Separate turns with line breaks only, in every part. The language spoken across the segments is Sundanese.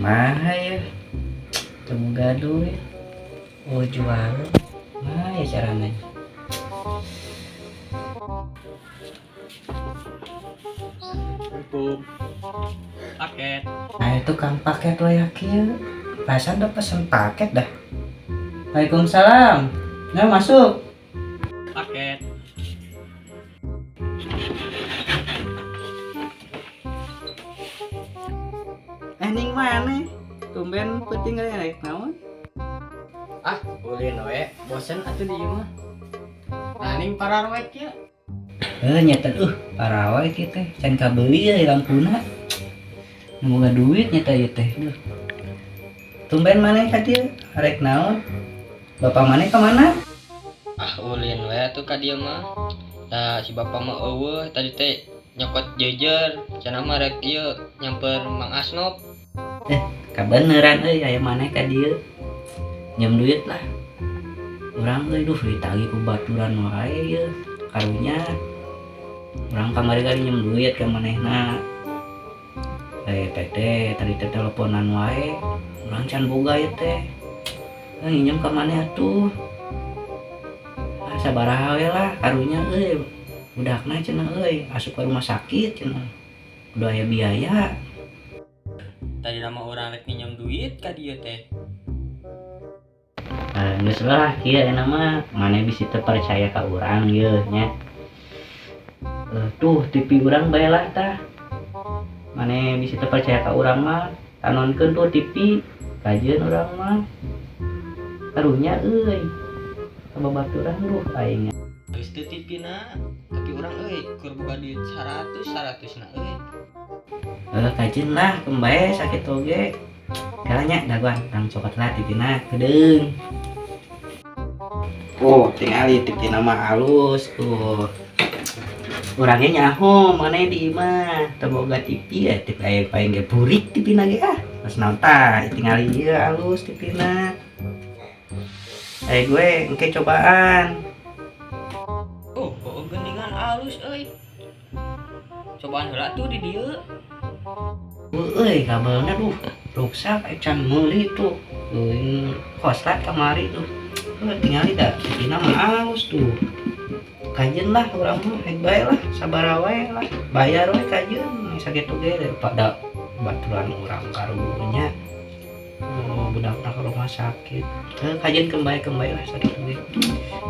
Kumaha ya? Teu boga duit. Oh, jualan. Kumaha ya carana?
Assalamualaikum. Paket.
Nah, itu kang paket wae kieu. Perasaan udah pesen paket dah. Waalaikumsalam. Nah, masuk.
Paket.
Eh, ning mana? Tumben penting kali naik naon?
Ah, ulin we, bosen atuh di ieu mah. Nah, ning pararwek ya.
Eh, nyata parawe kieu teh. Can kabeuli ya lampuna. Boga duit nyata ieu teh. Duh. Tumben mana ka dieu? Arek naon? Bapak mana ka mana?
Ah, ulin we atuh ka dieu mah. Nah, si bapak mah eueuh tadi teh nyokot jejer, cenah mah rek ieu nyamper Mang Asnop.
Kabeneran euy aya maneh ka dieu. Nyem duit lah. Urang euy duh ditagih ku baturan wae ieu. Karunya urang kamari kali nyem duit ka manehna. Eh teh tadi teh teleponan wae. Urang can boga ieu teh. Eh nginjem ka maneh atuh. Ah sabaraha we lah karunya euy. Budakna cenah euy asup ka rumah sakit cenah. Udah aya biaya.
Tadi nama urang rek nginjem duit ka dieu teh.
Nah, geus lah kieu enak mah maneh bisi teu percaya ka urang ieu nya. Tuh TV urang bae lah tah. Maneh bisi teu percaya ka urang mah tanonkeun tuh TV kajeun urang mah. Karunya euy. Ka babaturan duh aing.
Geus teu TV na, tapi urang euy keur boga duit 100 100 na euy.
Kajeun lah kembae sakit oge. Kalanya dagoan tang cokot lah TV na kedeung. Oh, tingali TV na mah halus tuh. Urangnya nyaho mana di imah teu boga TV ya TV aya paling ge burik TV na ge ah. Pas naon tah tingali ieu halus TV na. Eh gue engke cobaan.
Oh, oh geningan halus euy. Cobaan heula tuh di dieu.
Euy, kabelna duh ruksak can meuli tuh. Euy, koslat kamari tuh. Tingali dah TV na mah halus tuh. Kajeun lah urang mah rek bae lah sabaraha wae lah bayar we kajeun sakitu ge daripada baturan urang karunya. Oh, budakna ke rumah sakit. Kajeun kembali-kembali lah sakitu ge.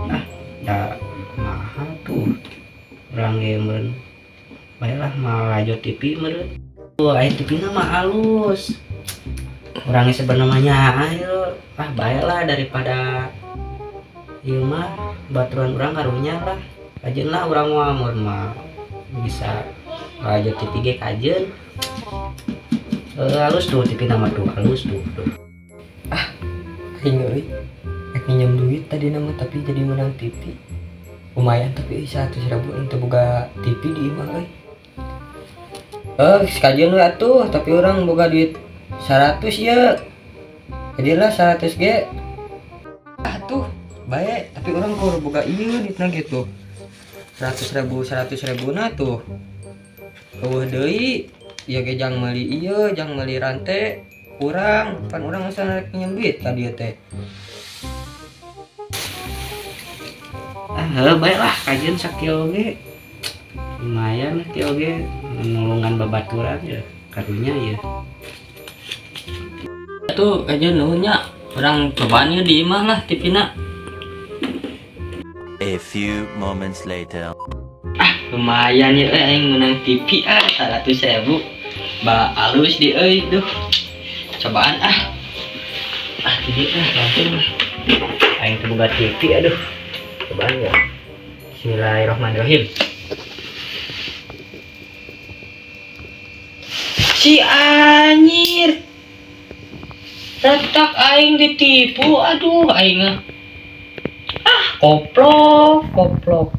Ah, da mahal tuh. Urang ge meureun bae lah malajo TV meureun. Oh, aya TV na mah halus. Urangnya sebenarnya ayo ah bae lah daripada ieu mah baturan urang karunya lah. Kajeun lah urang mah mun mah bisa malajo TV ge kajeun. Halus tuh TV na mah tuh halus tuh tuh.
Ah, aing euy. Rek nginjem duit tadi nama tapi jadi menang TV. Lumayan tapi euy 100.000 teu boga TV di imah euy. Sekajian we atuh tapi urang boga duit 100 ieu. Jadilah 100 ge. Ah tuh, bae tapi urang kur boga ieu duitna gitu. 100.000 100.000 na tuh. Eueuh deui, ieu ge jang meuli ieu, jang meuli rante kurang, pan urang geus rek nginjem duit ka dieu teh.
Ah, heuh bae lah kajeun sakieu ge. Lumayan lah kieu ge nulungan babaturan ya karunya ya.
Tuh kajeun nuhun nya. Urang cobaan ieu di imah lah TV na.
A few moments later.
Ah, lumayan ya aing menang TV ah 100.000. Ba alus di euy duh. Cobaan ah. Ah, TV ah langsung lah.
Aing teu boga TV aduh. Cobaan ya.
Bismillahirrahmanirrahim. Si anjir. Retak aing ditipu, aduh aing ah. Ah, koplok, koplok.